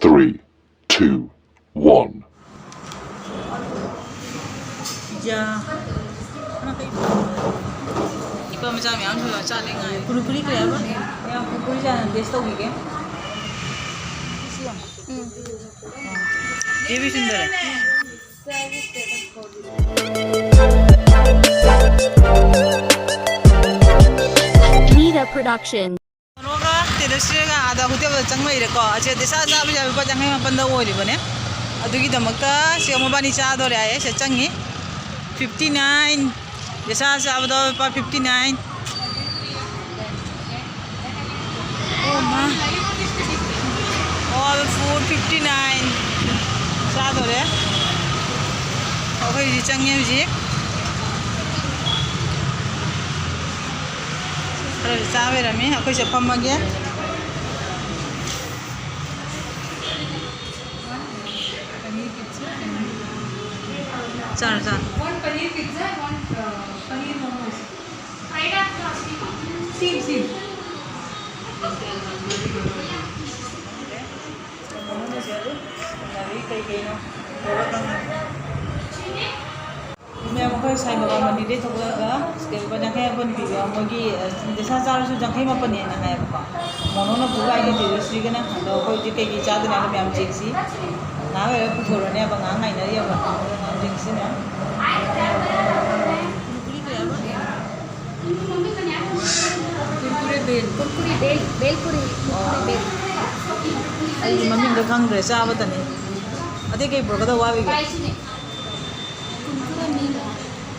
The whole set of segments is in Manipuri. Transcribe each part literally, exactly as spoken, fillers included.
Three, two, one. ꯌꯥ꯫ ꯏꯄꯥ ꯃꯆꯥ ꯃꯌꯥꯝꯁꯨ ꯆꯥꯅꯤꯡꯉꯥꯏ꯫ ꯀꯨꯔꯀꯨꯔꯤ ꯀꯩ ꯍꯥꯏꯕ? ꯌꯥ, ꯀꯨꯔꯀꯨꯔꯤ ꯆꯥꯅ taste ꯇꯧꯈꯤꯒꯦ꯫ ꯎꯝ꯫ ꯌꯦ ꯚꯤ ꯁꯨꯟꯗꯔ ꯍꯥꯏ꯫ Nida Production. ꯀꯩꯅꯣꯒ ꯇꯦꯖꯁ꯭ꯔꯤꯒ ꯑꯥꯗ ꯍꯣꯇꯦꯜꯗ ꯆꯪ ꯂꯩꯔꯦꯀꯣ꯫ ꯑꯁꯦ ꯗꯤꯁꯥ ꯆꯥꯕꯁꯦ ꯂꯨꯄꯥ ꯌꯥꯡꯈꯩ ꯃꯥꯄꯟꯗ ꯑꯣꯏꯔꯤꯕꯅꯦ꯫ ꯑꯗꯨꯒꯤꯗꯃꯛꯇ ꯁꯤ ꯃꯕꯥꯅꯤ ꯆꯥꯗꯣꯔꯦ ꯍꯥꯏꯌꯦ꯫ ꯁꯤꯗ ꯆꯪꯉꯤ꯫ Fifty nine꯫ ꯗꯤꯁꯥ ꯆꯥꯕꯗꯣ ꯂꯨꯄꯥ fifty nine꯫ ꯑꯣ ꯃꯥ꯫ All food fifty nine꯫ ꯆꯥꯗꯣꯔꯦ꯫ ꯑꯩꯈꯣꯏ ꯍꯧꯖꯤꯛ ꯆꯪꯉꯦ ꯍꯧꯖꯤꯛ꯫ ꯈꯔꯁꯨ ꯆꯥꯕꯤꯔꯝꯃꯤ꯫ ꯑꯩꯈꯣꯏꯁꯦ ꯐꯝꯃꯒꯦ꯫ ꯆꯥꯔꯣ, ꯆꯥꯔꯣ꯫ One paneer pizza, one, uh, paneer momos. Steam, steam. ꯀꯩ ꯀꯩꯅꯣ ꯇꯧꯔꯒ ꯃꯌꯥꯝ ꯑꯩꯈꯣꯏ ꯁꯥꯏ ꯕꯕꯥ ꯃꯟꯗꯤꯔꯗꯩ ꯊꯣꯛꯂꯛꯑꯒ ꯁꯤꯗ ꯂꯨꯄꯥ ꯌꯥꯡꯈꯩ ꯌꯥꯡꯈꯩ ꯄꯤꯕ ꯃꯣꯏꯒꯤ, ꯑ, ꯗꯤꯁꯥ ꯆꯥꯔꯁꯨ ꯌꯥꯡꯈꯩ ꯃꯥꯄꯟꯅꯦꯅ ꯍꯥꯏꯌꯦꯕꯀꯣ꯫ ꯃꯣꯅꯣꯅ ꯄꯨꯕ ꯍꯥꯏꯗꯤ ꯇꯦꯖꯁ꯭ꯔꯤꯒꯅ꯫ ꯑꯗꯣ ꯑꯩꯈꯣꯏ ꯍꯧꯖꯤꯛ ꯀꯩꯀꯩ ꯆꯥꯗꯣꯏꯅꯣ ꯍꯥꯏꯅ ꯃꯌꯥꯝ ꯆꯦꯛꯁꯤ ꯉꯥꯏꯍꯥꯛ ꯂꯩꯔꯒ ꯄꯨꯊꯣꯔꯅꯦꯕ꯫ ꯉꯥꯏꯍꯥꯛ ꯉꯥꯏꯅꯔꯤꯑꯕ꯫ ꯃꯌꯥꯝ ꯆꯦꯛꯁꯤꯅ꯫ ꯀꯨꯔꯀꯨꯔꯦ ꯕꯦꯜ꯫ ꯀꯨꯔꯀꯨꯔꯦ ꯕꯦꯜ, ꯕꯦꯜ ꯄꯨꯔꯤ, ꯀꯨꯔꯀꯨꯔꯦ ꯕꯦꯜ꯫ ꯑꯩꯗꯤ ꯃꯃꯤꯡꯗꯣ ꯈꯪꯗ꯭ꯔꯦ, ꯆꯥꯕꯇꯅꯤ꯫ ꯑꯇꯩ ꯀꯩ ꯄꯨꯔꯛꯀꯗꯕ ꯋꯥꯠꯂꯤꯒꯦ? ꯀꯨꯔꯀꯨꯔꯦ ꯃꯤꯜ꯫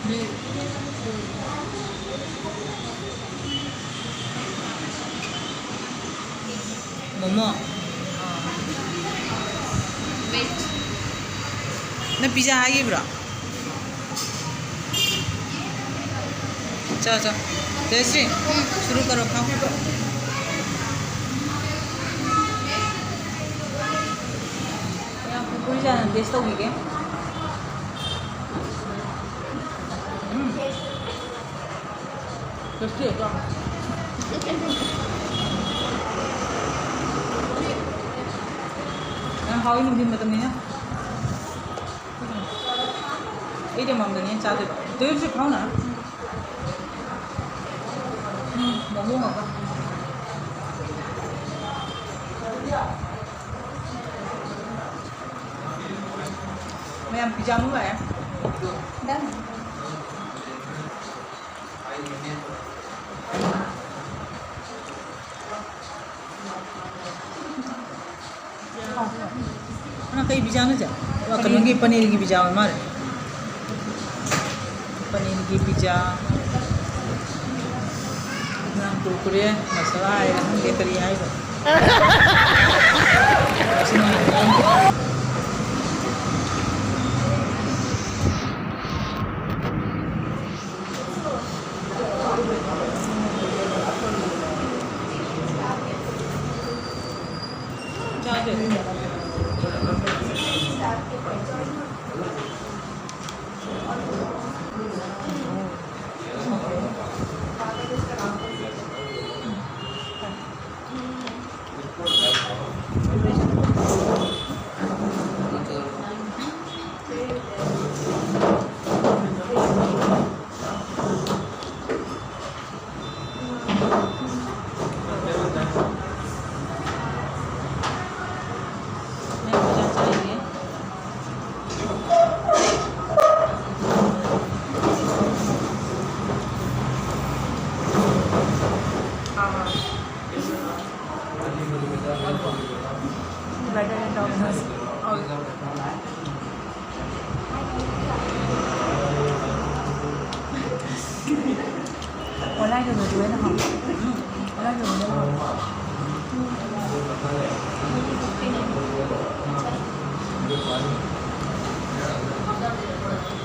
ꯃꯤꯜ꯫ ꯃꯣꯃꯣ꯫ ꯅꯪ ꯄꯤꯖꯥ ꯍꯥꯏꯈꯤꯕ꯭ꯔꯣ? ꯆꯥꯎ, ꯆꯥꯎ꯫ ꯖꯌꯁ꯭ꯔꯤ, ꯁꯨꯔꯨ ꯀꯔꯣ, ꯈꯥꯎ꯫ ꯀꯨꯔꯀꯨꯔꯤ ꯆꯥꯅ taste ꯇꯧꯈꯤꯒꯦ꯫ ꯎꯝ꯫ Tasty ꯑꯣꯏꯗ꯭ꯔꯣ? ꯍꯥꯎꯏ, ꯅꯨꯡꯊꯤꯟ ꯃꯇꯝꯅꯤꯅ꯫ ꯑꯩꯗꯤ ꯃꯝꯗꯅꯦ ꯆꯥꯗꯣꯏꯕ꯫ ꯇꯨꯌꯦꯜꯞꯁꯦ ꯐꯥꯎꯅ꯫ ꯎꯝ, ꯃꯣꯃꯣ ꯉꯥꯛꯇ꯫ ꯃꯌꯥꯝ ꯄꯤꯖꯥ ꯑꯃ ꯂꯥꯛꯑꯦ꯫ Done. ꯅꯪ ꯀꯩ ꯄꯤꯖꯥꯅꯣ ꯁꯦ? ꯑꯣ, ꯀꯩꯅꯣꯒꯤ ꯄꯅꯤꯔꯒꯤ ꯄꯤꯖꯥ ꯑꯣꯏ ꯃꯥꯜꯂꯦ꯫ ꯄꯅꯤꯔꯒꯤ ꯄꯤꯖꯥ꯫ ꯅꯪ ꯀꯨꯔꯀꯨꯔꯦ, ꯃꯁꯥꯂꯥ ꯍꯥꯏꯔ ꯈꯪꯗꯦ ꯀꯔꯤ ꯍꯥꯏꯕ꯫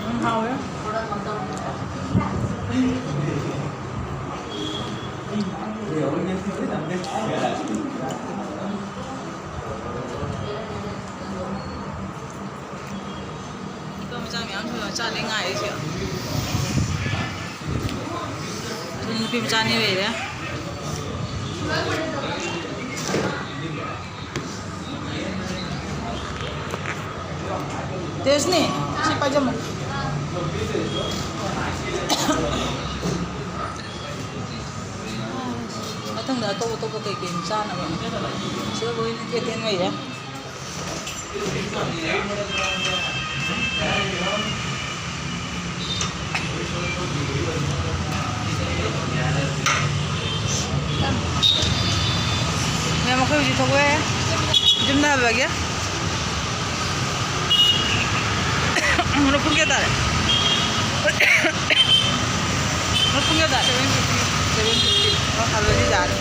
ꯎꯝ, ꯍꯥꯎꯋꯦ꯫ ꯅꯨꯄꯥ ꯃꯆꯥ ꯃꯌꯥꯝꯁꯨ ꯆꯥꯗ ꯉꯥꯏꯔꯤ ꯁꯤ꯫ ꯑꯗꯨ ꯅꯨꯄꯤ ꯃꯆꯥꯅꯤ ꯂꯩꯔꯦ꯫ ꯗ꯭ꯔꯦꯁꯅꯦ꯫ ꯁꯤ ꯄꯥꯏꯖꯝꯃꯣ꯫ ꯃꯊꯪꯗ ꯑꯇꯣꯞ ꯑꯇꯣꯞꯄ ꯀꯩ ꯀꯩꯅꯣ ꯆꯥꯅꯕ? ꯁꯤꯗ ꯂꯣꯏꯅ ꯊꯦꯠ ꯊꯦꯠ ꯂꯩꯔꯦ꯫ ꯃꯌꯥꯝ, ꯑꯩꯈꯣꯏ ꯍꯧꯖꯤꯛ ꯊꯣꯛꯂꯛꯑꯦ꯫ ꯌꯨꯝꯗ ꯍꯜꯂꯒꯦ꯫ ꯄꯨꯡ ꯀꯌꯥ ꯇꯥꯔꯦ? ꯄꯨꯡ ꯀꯌꯥ ꯇꯥꯔꯦ? Seven fifty꯫ Seven fifty꯫ ꯑꯣ, ꯍꯜꯂꯗꯤ ꯌꯥꯔꯦ꯫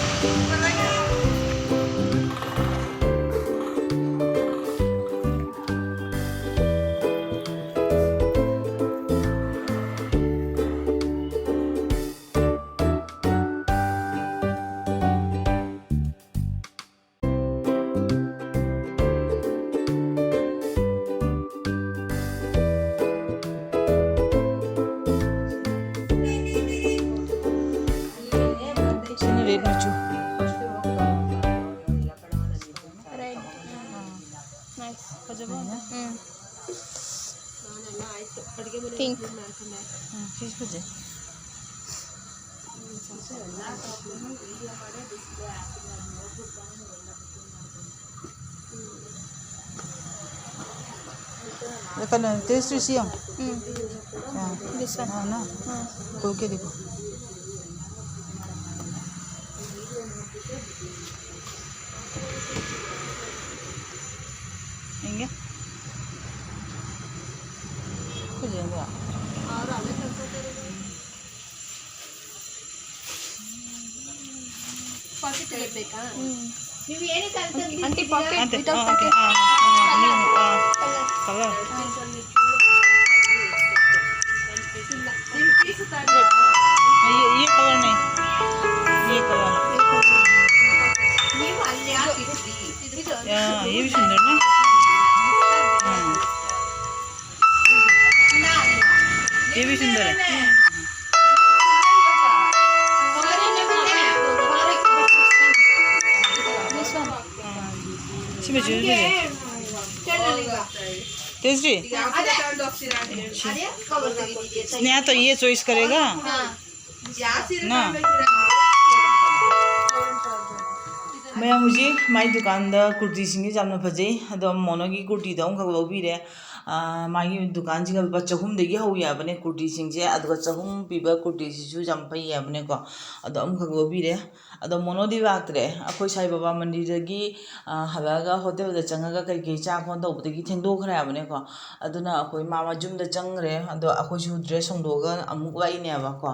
ꯁꯤꯅ red ꯃꯆꯨ꯫ Red꯫ ꯎꯝ꯫ Nice꯫ ꯐꯖꯕ? ꯎꯝ꯫ Pink꯫ ꯎꯝ, ꯁꯤꯁꯨ ꯐꯖꯩ꯫ ꯀꯩꯅꯣ, taste ꯁꯤ ꯌꯦꯡꯉꯣ꯫ ꯎꯝ꯫ ꯑꯥ꯫ This one꯫ ꯑꯥ, ꯅꯣ꯫ ꯑꯥ꯫ ꯀꯣꯜꯒꯦꯠ ꯏꯕꯣ꯫ ꯌꯦꯡꯒꯦ꯫ ꯐꯖꯩꯅꯦ꯫ Pocket ꯇ ꯌꯦꯞꯄꯦꯀ? ꯎꯝ꯫ Aunty, pocket. Aunty, without pocket. ꯑꯥ, ꯑꯥ, ꯑꯥ, ꯑꯥ, colour. ये, ये colour नहीं, ये colour। या, ये भी सुंदर ना। हाँ। ये भी सुंदर है। This one. हाँ। इसमें जरूर है। तेजरी, स्नेहा तो ये चॉइस करेगा ना। ꯃꯌꯥꯝ, ꯍꯧꯖꯤꯛ ꯃꯥꯏ ꯗꯨꯀꯥꯟꯗ ꯀꯨꯔꯇꯤꯁꯤꯡꯁꯦ ꯌꯥꯝꯅ ꯐꯖꯩ꯫ ꯑꯗꯣ ꯃꯣꯅꯣꯒꯤ ꯀꯨꯔꯇꯤꯗꯣ ꯑꯃꯈꯛ ꯂꯧꯕꯤꯔꯦ꯫ ꯑꯥ, ꯃꯥꯒꯤ ꯗꯨꯀꯥꯟꯁꯤꯒ ꯂꯨꯄꯥ ꯆꯍꯨꯝꯗꯒꯤ ꯍꯧ ꯌꯥꯕꯅꯦ ꯀꯨꯔꯇꯤꯁꯤꯡꯁꯦ, ꯑꯗꯨꯒ ꯆꯍꯨꯝ ꯄꯤꯕ ꯀꯨꯔꯇꯤꯁꯤꯁꯨ ꯌꯥꯝ ꯐꯩ ꯍꯥꯏꯕꯅꯦꯀꯣ꯫ ꯑꯗꯣ ꯑꯃꯈꯛ ꯂꯧꯕꯤꯔꯦ꯫ ꯑꯗꯣ ꯃꯣꯅꯣꯗꯤ ꯂꯥꯛꯇ꯭ꯔꯦ꯫ ꯑꯩꯈꯣꯏ ꯁꯥꯏ ꯕꯕꯥ ꯃꯟꯗꯤꯔꯗꯒꯤ, ꯑꯥ, ꯍꯜꯂꯛꯑꯒ ꯍꯣꯇꯦꯜꯗ ꯆꯪꯉꯒ ꯀꯩꯀꯩ ꯆꯥ ꯈꯣꯠ ꯇꯧꯕꯗꯒꯤ ꯊꯦꯡꯗꯣꯛꯈ꯭ꯔꯦ ꯍꯥꯏꯕꯅꯦꯀꯣ꯫ ꯑꯗꯨꯅ ꯑꯩꯈꯣꯏ ꯃꯥ ꯃꯌꯨꯝꯗ ꯆꯪꯈ꯭ꯔꯦ꯫ ꯑꯗꯣ ꯑꯩꯈꯣꯏꯁꯨ ꯗ꯭ꯔꯦꯁ ꯍꯣꯡꯗꯣꯛꯑꯒ ꯑꯃꯨꯛ ꯂꯥꯛꯏꯅꯦꯕꯀꯣ꯫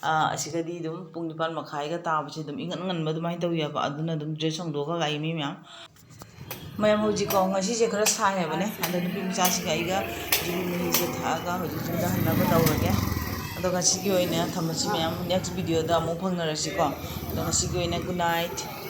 ꯑꯥ, ꯑꯁꯤꯒꯗꯤ ꯑꯗꯨꯝ ꯄꯨꯡ ꯅꯤꯄꯥꯟ ꯃꯈꯥꯏꯒ ꯇꯥꯕꯁꯦ ꯑꯗꯨꯝ ꯏꯉꯟ ꯉꯟꯕ ꯑꯗꯨꯃꯥꯏꯅ ꯇꯧꯋꯦꯕ꯫ ꯑꯗꯨꯅ ꯑꯗꯨꯝ ꯗ꯭ꯔꯦꯁ ꯍꯣꯡꯗꯣꯛꯑꯒ ꯂꯥꯛꯏ ꯃꯤ ꯃꯌꯥꯝ꯫ ꯃꯌꯥꯝ, ꯍꯧꯖꯤꯛꯀꯣ, ꯉꯁꯤꯁꯦ ꯈꯔ ꯁꯥꯏ ꯍꯥꯏꯕꯅꯦ꯫ ꯑꯗꯣ ꯅꯨꯄꯤ ꯃꯆꯥꯁꯤꯒ ꯑꯩꯒ ꯌꯨꯕꯤ ꯃꯍꯤꯁꯦ ꯊꯛꯑꯒ ꯍꯧꯖꯤꯛ ꯌꯨꯝꯗ ꯍꯟꯅꯕ ꯇꯧꯔꯒꯦ꯫ ꯑꯗꯣ ꯉꯁꯤꯒꯤ ꯑꯣꯏꯅ ꯊꯝꯃꯁꯤ ꯃꯌꯥꯝ, ꯅꯦꯛꯁ ꯚꯤꯗꯤꯑꯣꯗ ꯑꯃꯨꯛ ꯐꯪꯅꯔꯁꯤꯀꯣ꯫ ꯑꯗꯣ ꯉꯁꯤꯒꯤ ꯑꯣꯏꯅ good night꯫